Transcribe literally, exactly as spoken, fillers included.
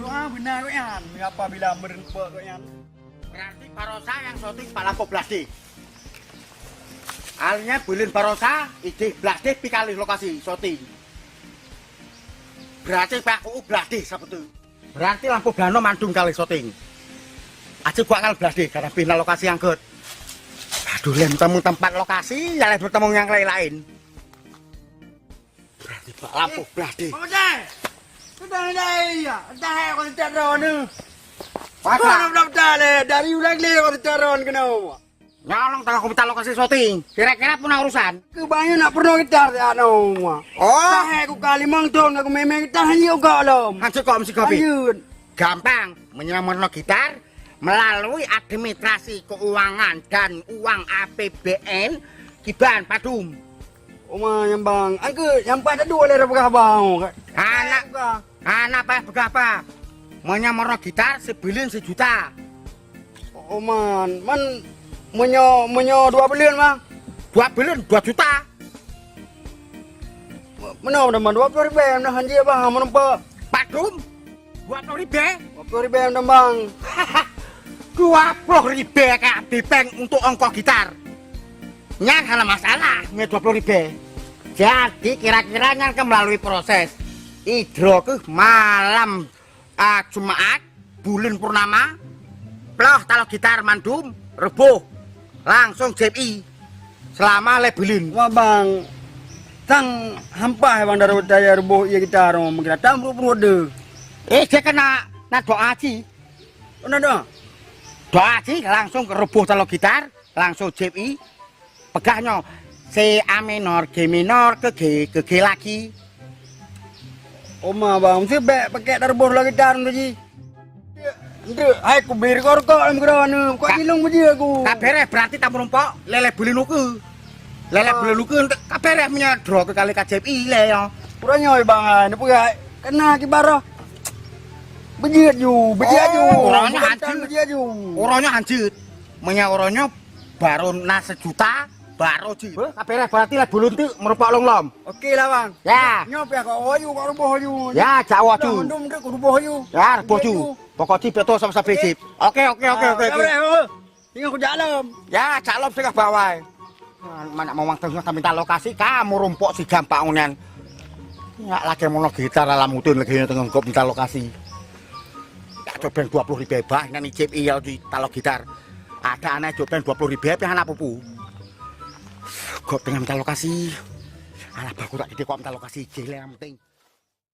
Ah, beuna kok nyan. Apabila meurumpok kok nyan. Berarti barosa nyang syuting bak lampôh blah deh. Akhirnya buleuen barosa ideh blah deh pi ka lheueh lokasi syuting. Berarti bak ku'u blah deh sapeue teuk. Berarti lampôh blah noe mandum ka lheueh syuting. Aja kuat ka lheueh blah deh, karena pih na lokasi nyang gèt. Aduh, lé meutamong teumpat lokasi, ya lé meutamong nyang laén-laén. Berarti bak lampôh blah deh. Pak Petai! Petai, Petai, ya. Entah, eh, kau tetap ron ni. Masa? Kau nak daftar, lé. Dari ulang lé kau tetap ron kena. Nyolong tengah komputer lokasi syuting. Kira-kira pun urusan. Kebanyakan nak pernah kita anu. Oh. Entah, eh, kau kali mang ton aku memang kita hanya kau lom. Hancur kok mesti kopi. Lanjut. Gampang, meunyoe meurunoe gitar melalui administrasi keuangan dan uang A P B N, kiban padum. Oma nyang bang, angke nyang pat dadu lé peugah bang. Hana, hana payah peugah apa. Meunyoe meurunoe gitar sibuleuen sijuta. Oh man, man meunyoe, meunyoe dua buleuen mah? Dua buleuen dua juta. Meunoe teuma dua ploh ribèe meunoe hanjeuet bang, meurumpok. Padum? Dua ploh ribèe? Dua ploh ribèe meunoe bang. Dua ploh ribèe ka dipeng untuk ongkoh gitar. Nyan hana masalah, nyan dua ploh ribèe. Jadi kira-kira nyan ka melalui proses. Idroe keuh malam Ah, Jumat, buleuen purnama, ploh taloh gitar mandum, Reuboh, langsong J P I, seulama lhèe buleuen. Wah, bang, tang hampa, bang, dari daya Reuboh, iya gitar, meugira tam pruet-pruet deh. Eh, saya kena, na doa cit. Oh, na doa? Doa cit, langsong Reuboh taloh gitar, langsong J P I, Peugah nyoe, C A minor, G minor, keu G, keu G lagi. Oma bang, mesti bèk pakèk darbôh lagi dan tu ji. Ndeuek, hai kubri kor kok lam keudroe nyoe, kok jilong beuji aku. Ka bèrèh, berarti tameurumpok lhèe-lhèe buleuen ukeue. Lhèe-lhèe buleuen ukeue, ka bèrèh meunyoe droe keu kali ka J P I lé nyoe. Uroe nyoe bang, ai, neupeugah, kena kiban roh. Beujiet ju, beujiet ju. Oh, uroe nyoe hanjeuet. Beujiet ju. Uroe nyoe hanjeuet. Meunyoe uroe nyoe barô na seujuta, Barô cit. Beuh, ka bèrèh, berarti lhèe buleuen teuk meurumpok lom-lom. Oke lah, Bang. Ya. Nyoe pih kok woe ju, kok ruboh ju. Ya, jak woe ju. Dah mandum teuk kok ruboh ju. Ya, ruboh ju. Pokok cit beutôi sama-sama cit. Oke, oke, oke, oke, oke. Tinggal ku jak lom. Ya, jak lom tengah bawai. Man, man nak meuwang teungoh ka minta lokasi, ka meurumpok si gampang nyan. Nyak lagèe meunoe gitar lam uteuen lagèe nyoe teungoh gob minta lokasi. Dak cobeng dua ploh ribèe bah, nan icép iya di taloh gitar. Ada aneuk cobeng dua ploh ribèe pih hana peue-peue. Gob teungoh minta lokasi. Alah, bah, ku tak kité kok minta lokasi, jih lé nyang penting.